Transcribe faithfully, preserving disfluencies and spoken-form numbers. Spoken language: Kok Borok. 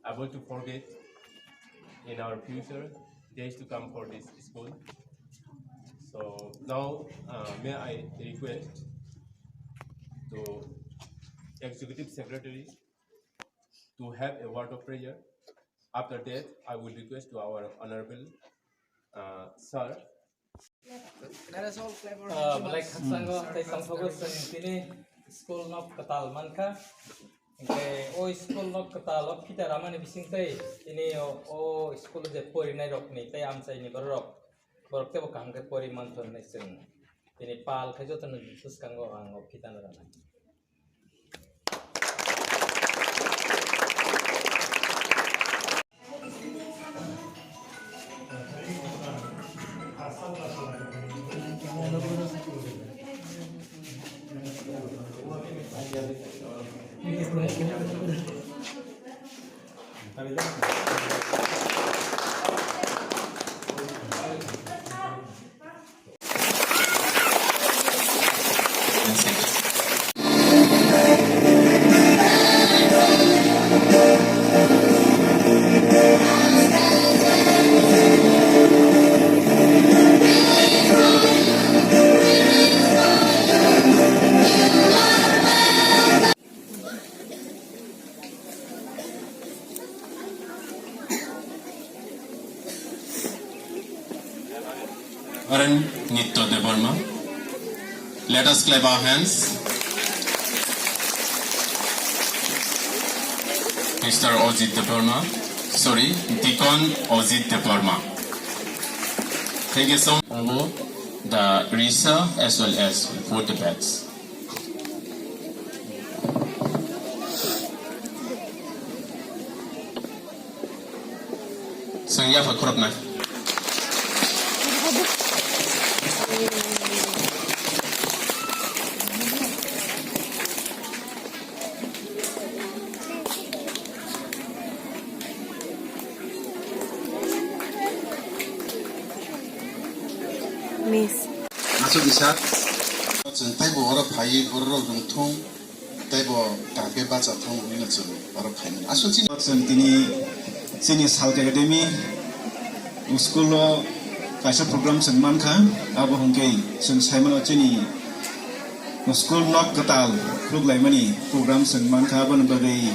able to forget in our future days to come for this school. So now, uh, may I request to Executive Secretary to have a word of prayer. After that, I will request to our Honorable, uh, Sir. Ah, belai khakchangno tei tongthogo chwng tini school nok kwtal mankha. Hinkhe o school nok kwtal o phita ramani bisingtwi tini o, o school o je porinai rokni tei amchaini borok, borok teibo kaham khe pori manthon hinwi chwng tini pal khe jotono bwskango ang o phitano rwnai. Reverend Nitya Debbarma. Let us clap our hands. Mister Ojit Debbarma. Sorry, Deacon Ojit Debbarma. Thank you so much. The Risa as well as both the beds. Chwng yapha khoroknai. Miss. Aswk kisa. Chwng teibo oro phaiwi bororok rwngthung, teibo kaham khe bacha thung hwnwi no chwng oro phaimani. Aswk chini, chwng tini chini Salka Academy school o kaisa program chwng mankha, abo hwnkhe chwng saimano chini school nok kwtal khuluk laimani program chwng mankha, aboni bagwi